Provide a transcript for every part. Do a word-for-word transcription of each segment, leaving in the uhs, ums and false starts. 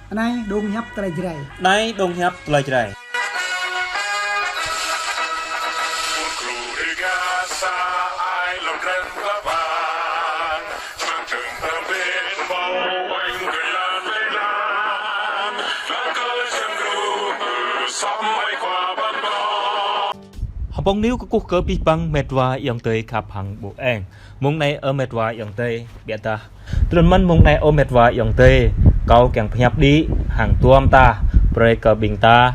Anai dong hiăp tơlơi Jrai. Anai dong hiăp tơlơi Jrai. Hbông News kơkuh kơ abih bang met wa ayŏng adơi khăp hăng ƀu eng. Mông anai ơ met wa ayŏng adơi, biă dah. Tui anŭn mơ̆n mông anai ơ met wa ayŏng adơi, kâo kiăng pơhiăp đĭ hăng tuăm ta, brơi kơ ƀing ta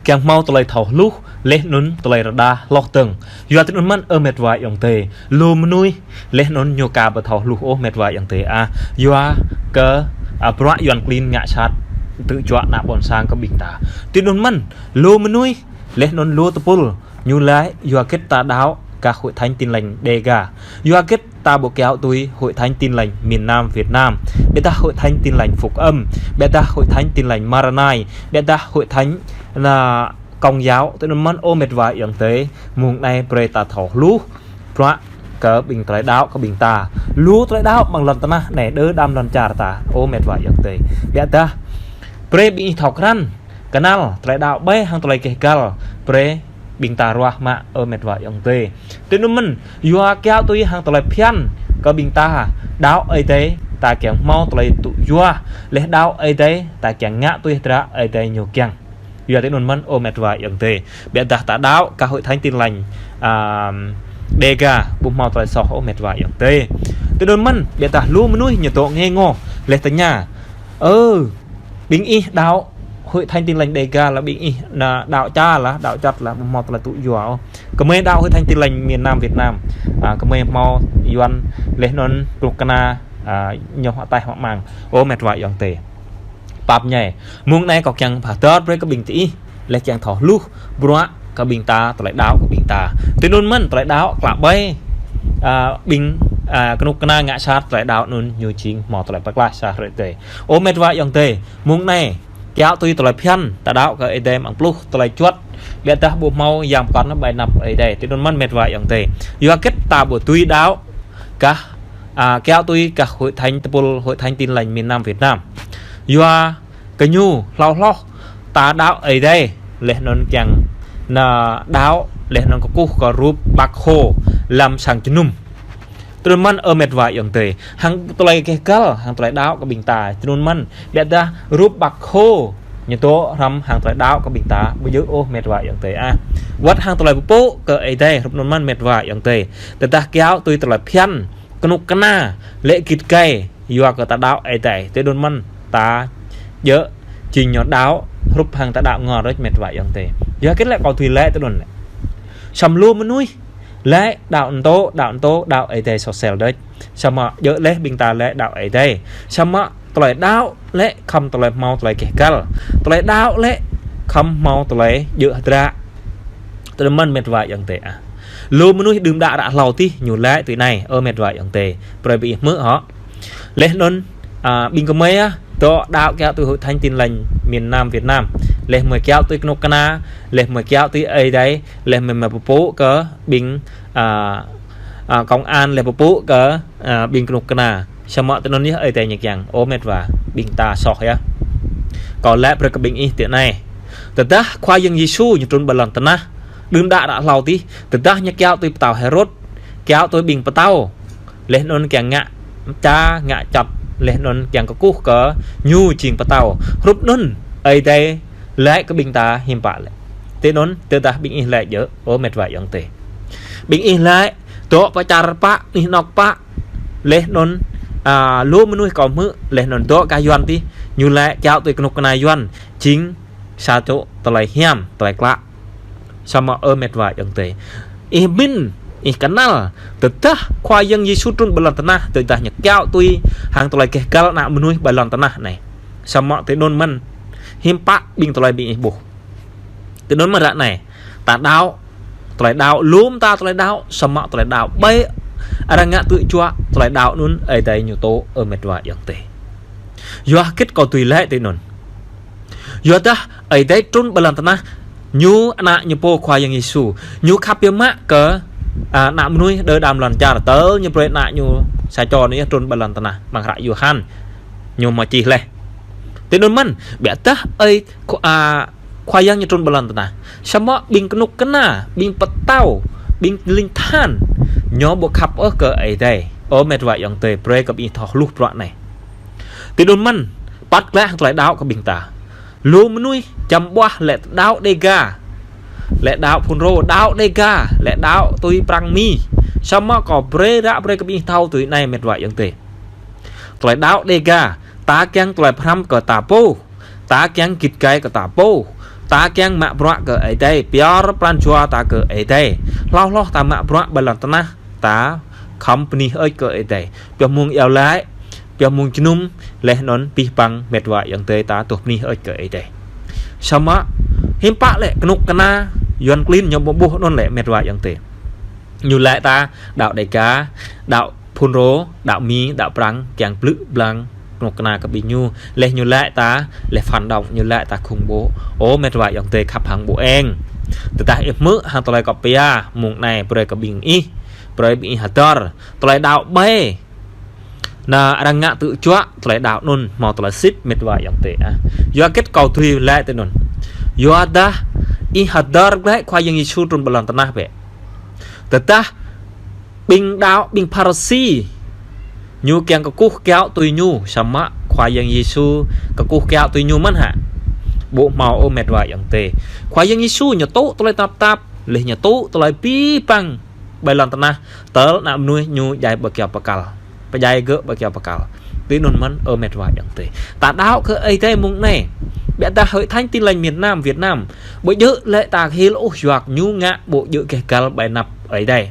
kiăng hmâo tơlơi thâo hluh, laih anŭn tơlơi rơđah hloh dơ̆ng. Yua tui anŭn mơ̆n ơ met wa ayŏng adơi, lu mơnuih, laih anŭn ñu ka ƀu thâo hluh ôh met wa ayŏng adơi ah. Yua kơ, a, bruă Yuan klin ngă sat tơjuă ană ƀôn sang kơ ƀing ta. Tui anŭn mơ̆n, lu mơnuih, laih anŭn lu tơpul, ñu laĭ yua hơget ta đaŏ gah Hội Thánh Tin Lành Đêga. Yua hơget ta ƀu kiaŏ tui Hội Thánh Tin Lành miền Nam Việt Nam. Biă dah Hội Thánh Tin Lành Phúc Âm. Biă dah Hội Thánh Tin Lành Maranai. Biă dah Hội Thánh, na, Công giáo. Tui anŭn mơ̆n ơ met wa ayŏng adơi. Mông anai brơi ta thâo hluh. Bruă kơ ƀing tơlơi đaŏ kơ ƀing ta. Lu tơlơi đaŏ amăng lŏn tơnah anai đơ đam lŏn čar ta. Ơ met wa ayŏng adơi. Biă dah. Brơi ƀing ih thâo krăn. Kơnăl, tơlơi đaŏ ƀai hăng tơlơi keh găl, brơi ƀing ta ruah mă ơ met wa ayŏng adơi. Tui anŭn mơ̆n, yua kiaŏ tui hăng tơlơi phiăn kơ ƀing ta, đaŏ Ơi Adai ta kiăng hmâo tơlơi tŭ yua, laih đaŏ Ơi Adai ta kiăng ngă tui hơdră Ơi Adai ñu kiăng. Yua tui anŭn mơ̆n ơ met wa ayŏng adơi. Biă dah ta đaŏ gah Hội Thánh Tin Lành, a, Đêga, ƀu hmâo tơlơi soh ôh met wa ayŏng adơi. Tui anŭn mơ̆n, biă dah lu mơnuih ñu dŏ ngây ngô, laih tơña. Ơ, ƀing ih đaŏ Hội Thánh Tin Lành Đêga lah ƀing ih na đaŏ ča lah, đaŏ čăt lah, ƀu hmâo tơlơi tŭ yua ôh. Gơmơi đaŏ Hội Thánh Tin Lành miền Nam Việt Nam. A, gơmơi hmâo Yuan laih anŭn kơnuk kơna, a, ñu hơtai hơmang. Ơ met wa ayŏng adơi. Pap ñai. Mông anai kâo kiăng pơhơdơr brơi kơ ƀing ti ih. Laih kiăng thâo hluh. Bruă kơ ƀing ta, tơlơi đaŏ kơ ƀing ta. Tui anŭn mơ̆n, tơlơi đaŏ klă ƀai. A, ƀing, a, kơnuk kơna ngă sat tơlơi đaŏ anŭn ñu jing hmâo tơlơi pơklaih sa hrơi tơi. Ơ met wa ayŏng adơi, mông anai, kiaŏ tui tơlơi phiăn, ta đaŏ kơ Ơi Adai amăng pluh tơlơi juăt, biă dah ƀu hmâo yang pơkŏn ƀơi anăp Ơi Adai, tui anŭn mơ̆n met wa ayŏng adơi. Yua hơget ta ƀu tui đaŏ, gah, a, kiaŏ tui gah Hội Thánh tơpul, Hội Thánh Tin Lành miền Nam Việt Nam. Yua kơ ñu hlâo hloh, ta đaŏ Ơi Adai, laih anŭn kiăng na đaŏ, laih anŭn kơkuh kơ rup Bác Hồ, lăm sang jơnum. Tui anŭn mơ̆n ơ met wa ayŏng adơi. Hăng tơlơi keh găl, hăng tơlơi đaŏ kơ ƀing ta. Tui anŭn mơ̆n, biă dah rup Bác Hồ, ñu dŏ hrăm hăng tơlơi đaŏ kơ ƀing ta. Ƀu djơ̆ ôh met wa ayŏng adơi ah. Wơ̆t hăng tơlơi pơpŭ kơ Ơi Adai, hrup anŭn mơ̆n met wa ayŏng adơi. Tơdah kiaŏ tui tơlơi phiăn, kơnuk kơna, lĕ git gai, yua kơ ta đaŏ Ơi Adai. Tui anŭn mơ̆n, ta djơ̆, jing ñu đaŏ, hrup hăng ta đaŏ ngor đôč met wa ayŏng adơi. Yua hơget lĕ kâo tui lĕ tui anŭn lĕ. Săm lu mơnuih, lĕ đaŏ anŭn tŏ, đaŏ anŭn tŏ, đaŏ Ơi Adai sô sel đôč. Samơ̆ djơ̆ laih ƀing ta lĕ đaŏ Ơi Adai. Samơ̆ tơlơi đaŏ lĕ khŏm tơlơi hmâo tơlơi keh găl. Tơlơi đaŏ lĕ khŏm hmâo tơlơi djơ̆ hơdră. Tui anŭn mơ̆n met wa ayŏng adơi ah. Lu mơnuih đưm đă ră hlâo tih ñu lĕ tui anai, ơ met wa ayŏng adơi. Brơi ƀing ih hmư̆ hŏ. Laih anŭn, a, ƀing gơmơi ah, dŏ đaŏ kiaŏ tui Hội Thánh Tin Lành miền Nam Việt Nam. Laih gơmơi kiaŏ tui kơnuk kơna, laih gơmơi kiaŏ tui Ơi Adai, laih gơmơi pơpŭ kơ ƀing, a, a, công an, laih pơpŭ kơ, a, ƀing kơnuk kơna. Samơ̆ tui anŭn yơh Ơi Adai ñu kiăng, ơ met wa, ƀing ta soh yơh. Kâo lĕ brơi kơ ƀing ih tui anai. Tơdah Khua Yang Yêsu ñu trŭn ƀơi lŏn tơnah, đưm đă ră hlâo tih, tơdah ñu kiaŏ tui pơtao Hêrôd, kiaŏ tui ƀing pơtao, laih anŭn kiăng ngă ča, ngă čăt, laih anŭn kiăng kơkuh kơ ñu jing pơtao. Hrup anŭn, Ơi Adai lĕ kơ ƀing ta hiư̆m pă lĕ. Tui anŭn, tơdah ƀing ih lĕ djơ̆, ơ met wa ayŏng adơi. Ƀing ih lĕ, dŏ pơ čar pă, anih anŏ pă, laih anŭn, a, lu mơnuih kâo hmư̆, laih anŭn dŏ gah Yuan tih, ñu lĕ kiaŏ tui kơnuk kơna Yuan, jing sa čô tơlơi hiam, tơlơi klă. Samơ̆ ơ met wa ayŏng adơi. Ih min, ih kơnăl, tơdah Khua Yang Yêsu trŭn ƀơi lŏn tơnah, tơdah ñu kiaŏ tui hăng tơlơi keh găl ană mơnuih ƀơi lŏn tơnah anai. Samơ̆ tui anŭn mơ̆n, hiư̆m pă ƀing tơlơi ƀing ih ƀuh. Tui anŭn mơ̆n ră anai, ta đaŏ, tơlơi đaŏ, lŏm ta tơlơi đaŏ, samơ̆ tơlơi đaŏ ƀai, arăng ngă tơjuă, tơlơi đaŏ anŭn, Ơi Adai ñu tŏ, ơ met wa ayŏng adơi. Yua hơget kâo tui lĕ tui anŭn. Yua dah Ơi Adai trŭn ƀơi lŏn tơnah, ñu ană ñu pô Khua Yang Yêsu. Ñu khăp biă mă kơ, a, ană mơnuih đơ đam lŏn čar tơl ñu brơi ană ñu sa čô anai yơh trŭn ƀơi lŏn tơnah, amăng hră Yôhan. Ñu mă čih laih. Tui anŭn mơ̆n, biă dah ơi Khua, a, Khua Yang ñu trŭn ƀơi lŏn tơnah. Samơ̆ ƀing kơnuk kơna, ƀing pơtao, ƀing ling tơhan, ñu ƀu khăp ôh kơ Ơi Adai. Ơ met wa ayŏng adơi, brơi kơ ƀing ih thâo hluh bruă anai. Tui anŭn mơ̆n, păt glaĭ hăng tơlơi đaŏ kơ ƀing ta. Lu mơnuih čăm ƀuah lĕ đaŏ Dêga, lĕ đaŏ Phunrô, đaŏ Dêga, lĕ đaŏ tui Prăng Mi. Samơ̆ kâo brơi ră brơi kơ ƀing ih thâo tui anai met wa ayŏng adơi. Tơlơi đaŏ Dêga, ta kiăng tơlơi pơhrăm kơ ta pô. Ta kiăng git gai kơ ta pô. Ta kiăng mă bruă kơ Ơi Adai, pioh pran jua ta kơ Ơi Adai. Hloh hloh ta mă bruă ƀơi lŏn tơnah, ta khŏm bơni hơơč kơ Ơi Adai. Pioh mơ̆ng iâu laĭ, pioh mơ̆ng jơnum, laih anŭn abih bang met wa ayŏng adơi ta tuh bơni hơơč kơ Ơi Adai. Samơ̆, hiư̆m pă lĕ kơnuk kơna, Yuan klin ñu ƀu ƀuh anŭn lĕ met wa ayŏng adơi. Ñu laĭ ta, đaŏ Dêga, đaŏ Phunrô, đaŏ Mi, đaŏ Prăng, kiăng blư̆ blang kơnuk kơna kơ ƀing ñu. Laih ñu laĭ ta, laih phản động, ñu laĭ ta khủng bố. Ơ met wa ayŏng adơi khăp hăng ƀu eng. Tơdah ih hmư̆ hăng tơlơi kâo pia, mơ̆ng anai brơi kơ ƀing ih, brơi ƀing ih hơdơr. Tơlơi đaŏ ƀai. Anai arăng ngă tơjuă, tơlơi đaŏ anŭn, hmâo tơlơi sĭt met wa ayŏng adơi ah. Yua hơget kâo tui laĭ tui anŭn. Yua dah ih hơdơr glaĭ Khua Yang Yêsu trŭn ƀơi lŏn tơnah bĕ. Tơdah ƀing đaŏ, ƀing Pharisi, ñu kiăng kơkuh kiaŏ tui ñu, samơ̆ Khua Yang Yêsu kơkuh kiaŏ tui ñu mơ̆n hă. Ƀu hmâo ôh met wa ayŏng adơi. Khua Yang Yêsu ñu tŭ tơlơi tơnap tap, laih ñu tŭ tơlơi abih bang ƀơi lŏn tơnah, tơl ană mơnuih ñu djai ƀơi kơyâo pơkăl. Pơdjai gơ̆ ƀơi kơyâo pơkăl. Tui anŭn mơ̆n ơ met wa ayŏng adơi. Ta đaŏ kơ Ơi Adai mơ̆ng anai. Biă dah Hội Thánh Tin Lành miền Nam, Việt Nam. Ƀu djơ̆ lĕ ta hil ôh yua kơ ñu ngă ƀu djơ̆ gêh găl ƀơi anăp Ơi Adai.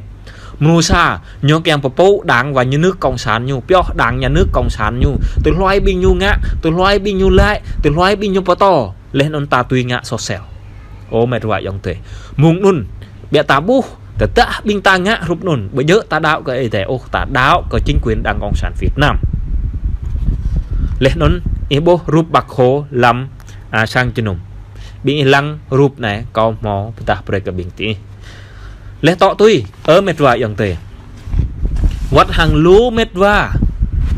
Mơnuih sa, ñu kiăng pơpŭ Đảng và Nhà nước Cộng sản ñu, pioh Đảng Nhà nước Cộng sản ñu. Tui hluai ƀing ñu ngă, tui hluai ƀing ñu laĭ, tui hluai ƀing ñu pơtô. Laih anŭn ta tui ngă soh sel. Ơ met wa ayŏng adơi. Mơ̆ng anŭn, biă ta ƀuh, tơdah ƀing ta ngă hrup anŭn, ƀu djơ̆ ta đaŏ kơ Ơi Adai ôh, ta đaŏ kơ chính quyền Đảng Cộng sản Việt Nam. Laih anŭn, ih ƀuh rup Bác Hồ lăm, a, sang jơnum. Ƀing ih lăng rup anai, kâo hmâo pơdah brơi kơ ƀing ih. Laih tŏ tui, ơ met wa ayŏng adơi. Wơ̆t hăng lu met wa,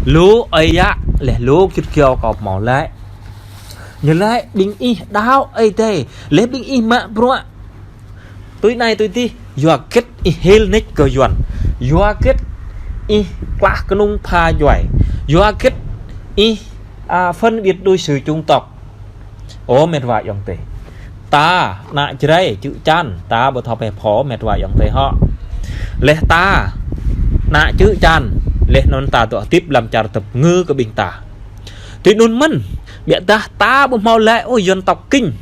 lu ơi yă, laih lu git gơyâo kâo hmâo laĭ. Ñu laĭ ƀing ih đaŏ Ơi Adai, laih ƀing ih mă bruă tui anai tui adih, yua hơget ih hil nik kơ Yuan. Yua hơget ih klah kơnung pha djuai. Yua hơget ih, a, phân biệt đối xử chủng tộc. Ơ met wa ayŏng adơi. Ta, ană Jrai, čư̆ čan, ta ƀu thâo pĕ phô met wa ayŏng adơi hŏ. Laih ta, ană čư̆ čan, laih anŭn ta dŏ hơdip lăm čar tơpơngư kơ ƀing ta. Tui anŭn mơ̆n, biă dah ta ƀu hmâo laĭ ôh dân tộc Kinh.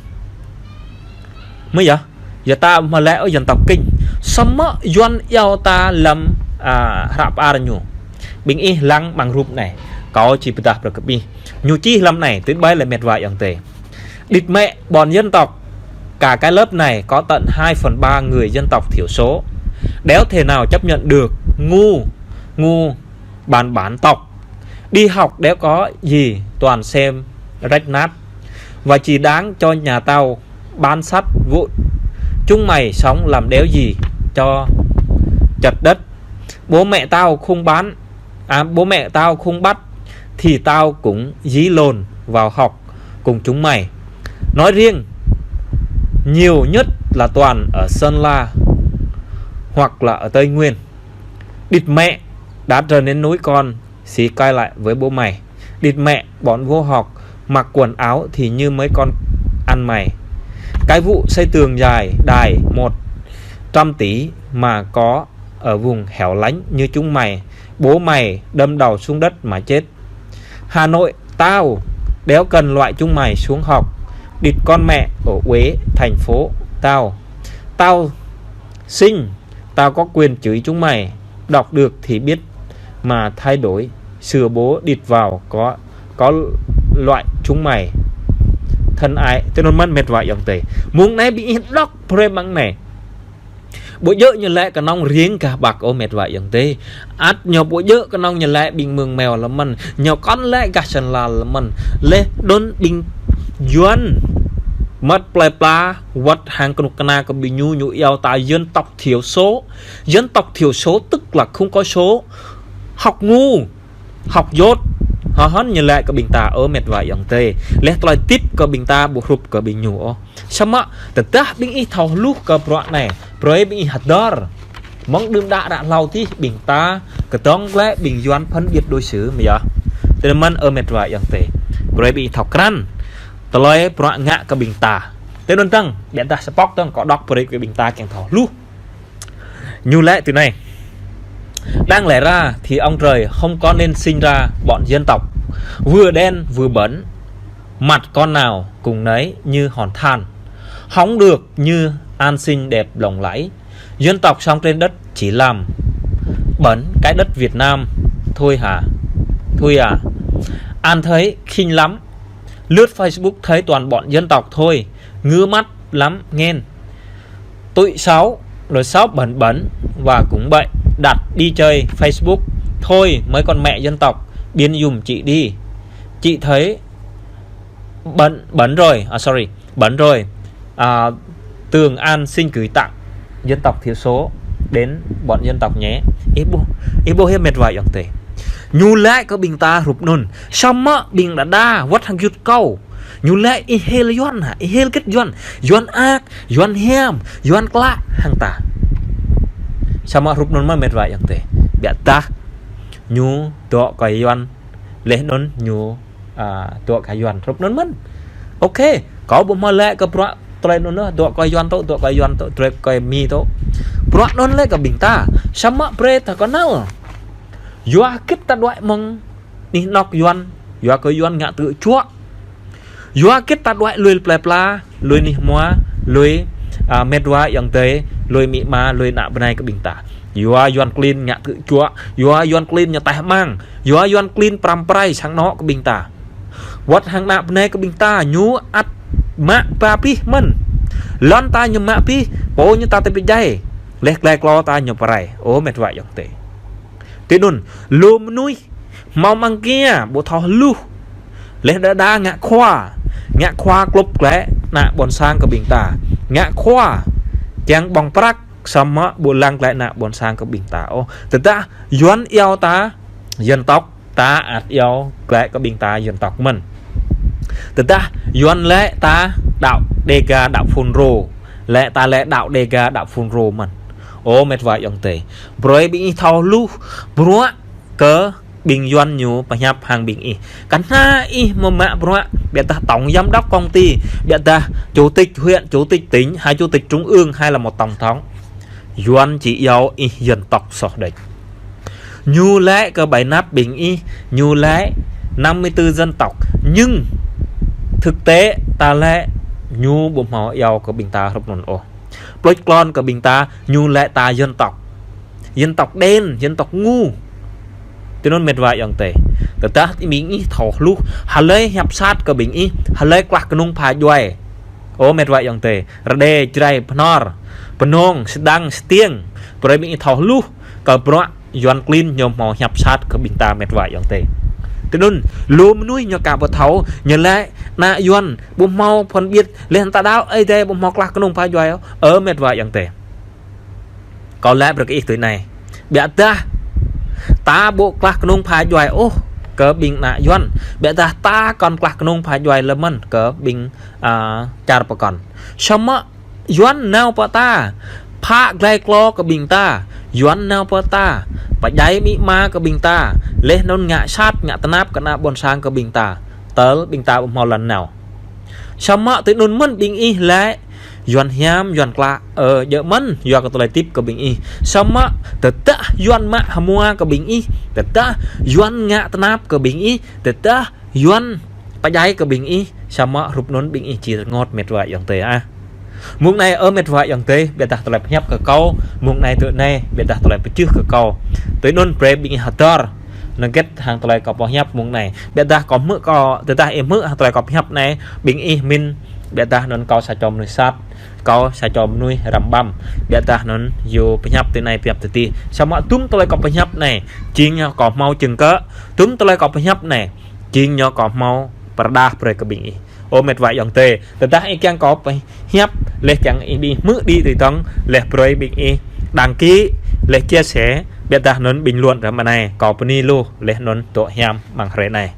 Mơ̆ yơh, yua ta ƀu hmâo laĭ ôh dân tộc Kinh. Samơ̆ Yuan iâu ta lăm, a, hră pơar ñu. Ƀing ih lăng amăng rup anai. Kâo či pơdah brơi kơ ƀing ih. Ñu čih lăm anai, tui ƀai lĕ met wa ayŏng adơi. Đít mẹ, bọn dân tộc, cả cái lớp này có tận hai phần ba người dân tộc thiểu số. Đéo thể nào chấp nhận được ngu, ngu bản bản tộc. Đi học đéo có gì, toàn xem rách nát. Và chỉ đáng cho nhà tao bán sắt vụn. Chúng mày sống làm đéo gì cho chật đất. Bố mẹ tao không bán, à, bố mẹ tao không bắt thì tao cũng dí lồn vào học cùng chúng mày. Nói riêng, nhiều nhất là toàn ở Sơn La hoặc là ở Tây Nguyên. Đít mẹ, đã rời đến núi con, xí cai lại với bố mày. Đít mẹ, bọn vô học mặc quần áo thì như mấy con ăn mày. Cái vụ xây tường dài đài một trăm tỷ mà có ở vùng hẻo lánh như chúng mày, bố mày đâm đầu xuống đất mà chết. Hà Nội tao đéo cần loại chúng mày xuống học. Đít con mẹ ở Huế, thành phố tao. Tao sinh, tao có quyền chửi chúng mày. Đọc được thì biết mà thay đổi, sửa bố đít vào có, có loại chúng mày. Thân ái, tui anŭn mơ̆n met wa ayŏng adơi. Mơ̆ng anai ƀing ih đŏk brơi mơ̆ng anai. Ƀu djơ̆ ñu laĭ kơnơ̆ng riêng gah Bắc ôh met wa ayŏng adơi. Ăt ñu ƀu djơ̆ kơnơ̆ng ñu laĭ ƀing mơ̆ng Meo lơ̆m mơ̆n. Ñu kŏn laĭ gah Sơn La lơ̆m mơ̆n. Laih anŭn ƀing Yuan mơ̆t plơi pla wơ̆t hăng kơnuk kơna kơ ƀing ñu, ñu iâu ta dân tộc thiểu số. Dân tộc thiểu số tức là không có số. Học ngu, học dốt, Hơhăn ñu laĭ kơ ƀing ta, ơ met wa ayŏng adơi. Laih tơlơi tip kơ ƀing ta ƀu hrup kơ ƀing ñu ôh. Samơ̆ tơdah ƀing ih thâo hluh kơ bruă anai, brơi ƀing ih hơdơr. Mơ̆ng đưm đă ră hlâo adih ƀing ta kơdŏng glaĭ ƀing Yuan phân biệt đối xử mơ̆ yơh. Tui anŭn mơ̆n ơ met wa ayŏng adơi. Brơi ƀing ih thâo krăn tơlơi bruă ngă kơ ƀing ta. Tui anŭn dơ̆ng, ƀiădah sa pŏk dơ̆ng kâo đŏk brơi kơ ƀing ta kiăng thâo hluh. Ñu laĭ tui anai. Đáng lẽ ra thì ông trời không có nên sinh ra bọn dân tộc. Vừa đen vừa bẩn, mặt con nào cũng nấy như hòn than. Không được như an xinh đẹp lộng lẫy. Dân tộc sống trên đất chỉ làm bẩn cái đất Việt Nam thôi hả? Thôi à? Anh thấy khinh lắm. Lướt Facebook thấy toàn bọn dân tộc thôi, ngứa mắt lắm nghe. Tụi xấu, rồi xấu bẩn bẩn và cũng bậy, đặt đi chơi Facebook thôi, mấy con mẹ dân tộc, biến giùm chị đi. Chị thấy bẩn, bẩn rồi, à, sorry, bẩn rồi. À, Tường An xin gửi tặng dân tộc thiểu số đến bọn dân tộc nhé. Ih ƀuh, ih ƀuh hă met wa ayŏng adơi. Ñu laĭ kơ ƀing ta hrup anŭn. Samơ̆ ƀing đơđa wơ̆t hăng gơyut kâo. Ñu laĭ ih hil Yuan hă, ih hil gĭt Yuan. Yuan ak, Yuan hiam, Yuan klă hăng ta. Samơ̆ hrup anŭn mơ̆n met wa ayŏng adơi. Ƀiădah ñu dŏ kơ Yuan. Laih anŭn ñu, à, dŏ kơ Yuan. Hrup anŭn mơ̆n. Ok, kâo ƀu hmâo laĭ kơ bruă tơlơi anŭn ôh, dŏ kơ Yuan tŏ, dŏ kơ Yuan tŏ, dŏ kơ Mi tŏ. Bruă anŭn laĭ kơ ƀing ta. Samơ̆ brơi ta kơnăl. Yua hơget ta đuaĭ mơ̆ng anih anŏk Yuan, yua kơ Yuan ngă tơgŭ čuă. Yua hơget ta đuaĭ lui plơi pla, lui anih hmua, lui, à, met wa ayŏng adơi, lui amĭ ama, lui ană bơnai kơ ƀing ta. Yua Yuan klin ngă tơgŭ čuă, yua Yuan klin ñu taih amăng, yua Yuan klin pơrăm pơrai sang anŏ kơ ƀing ta. Wơ̆t hăng ană bơnai kơ ƀing ta, ñu ăt mă ba abih mơ̆n. Lŏn ta ñu mă abih, pô ñu ta tơpĭ djai. Laih glai klô ta ñu pơrai. Ơ met wa ayŏng adơi. Tui anŭn, lu mơnuih hmâo amăng kia, ƀu thâo hluh. Laih đơđa ngă khua, ngă khua klŭp glaĭ ană ƀôn sang kơ ƀing ta. Ngă khua, kiăng ƀơ̆ng prăk, samơ̆ ƀu lăng glaĭ ană ƀôn sang kơ ƀing ta. Ôh, tơdah Yuan iâu ta, dân tộc, ta ăt iâu glaĭ kơ ƀing ta dân tộc mơ̆n. Tơdah Yuan laĭ ta đạo Đêga đạo Fulro, laĭ ta laĭ đạo Đêga đạo Fulro mơ̆n. Ơ met wa ayŏng adơi. Brơi ƀing ih thâo hluh, bruă kơ ƀing Yuan ñu pơhiăp hăng ƀing ih. Kơnă ih mơ̆ mă bruă, ƀiădah tổng giám đốc công ty, ƀiădah chủ tịch huyện, chủ tịch tỉnh, hay chủ tịch trung ương, hay là một tổng thống. Yuan či iâu ih dân tộc soh đĕč. Ñu laĭ kơ ƀơi anăp ƀing ih, ñu laĭ năm mươi tư dân tộc. Nhưng thực tế ta laĭ ñu ƀu hmâo iâu kơ ƀing ta hrup anŭn ôh. Pluč klôn kơ ƀing ta, ñu laĭ ta dân tộc. Dân tộc đen, dân tộc ngu. Tui anŭn met wa ayŏng adơi. Tơdah ƀing ih thâo hluh, hlơi hiăp sat kơ ƀing ih, hlơi klah kơnung pha djuai. Ơ met wa ayŏng adơi. Rơđê, Jrai, Bơhnar, Bơnông, Sêdang, Stiêng. Brơi ƀing ih thâo hluh kơ bruă Yuan klin ñu hmâo hiăp sat kơ ƀing ta met wa ayŏng adơi. Tui anŭn, lu mơnuih ñu ka ƀu thâo, ñu laĭ ană Yuan ƀu hmâo phân biệt, laih anŭn ta đaŏ Ơi Adai ƀu hmâo klah kơnung pha djuai ôh. Ơ met wa ayŏng adơi. Kâo laĭ brơi kơ ih tui anai. Ƀiădah ta ƀu klah kơnung pha djuai ôh kơ ƀing ană Yuan. Ƀiădah ta kŏn klah kơnung pha djuai lơ̆m mơ̆n kơ ƀing, à, čar pơkŏn. Samơ̆ Yuan nao pơ ta, phă glai klô kơ ƀing ta. Yuan nao pơ ta, pơdjai amĭ ama kơ ƀing ta. Laih anŭn ngă sat, ngă tơnap kơ ană ƀôn sang kơ ƀing ta. Tơl ƀing ta ƀu hmâo lŏn nao. Samơ̆ tui anŭn mơ̆n ƀing ih laĭ Yuan hiam, Yuan klă, ơ, djơ̆ mơ̆n, yua kơ tơlơi tip kơ ƀing ih. Samơ̆ tơdah Yuan mă hmua kơ ƀing ih, tơdah Yuan ngă tơnap kơ ƀing ih, tơdah Yuan pơdjai kơ ƀing ih, samơ̆ hrup anŭn ƀing ih či rơngot met wa ayŏng adơi ah. Mông anai ơ met wa ayŏng adơi, ƀiădah tơlơi pơhiăp kơ kâo, mông anai tui anai, ƀiădah tơlơi pơčeh kơ kâo. Tui anŭn brơi ƀing ih hơdơr, hơget hăng tơlơi kâo pơhiăp mông anai. Ƀiădah kâo hmư̆ kâo, tơdah ih hmư̆ hăng tơlơi kâo pơhiăp anai, ƀing ih min, ƀiădah anŭn kâo sa čô mơnuih sat, kâo sa čô mơnuih răm ƀăm. Ƀiădah anŭn yua pơhiăp tui anai pơhiăp tui adih. Samơ̆ dŭm tơlơi kâo pơhiăp anai, jing ñu kâo hmâo chứng cứ, dŭm tơlơi kâo pơhiăp anai, jing ñu kâo hmâo pơrơđah brơi kơ ƀing ih. Ơ met wa ayŏng adơi, tơdah ih kiăng kâo pơhiăp, laih kiăng ih ƀing hmư̆ đĭ tui tơ̆ng, laih brơi ƀing ih đăng ký, laih chia sẻ, ƀiădah anŭn bình luận ră mơ̆ng anai, kâo bơni lu, laih anŭn dŏ hiam amăng hrơi anai.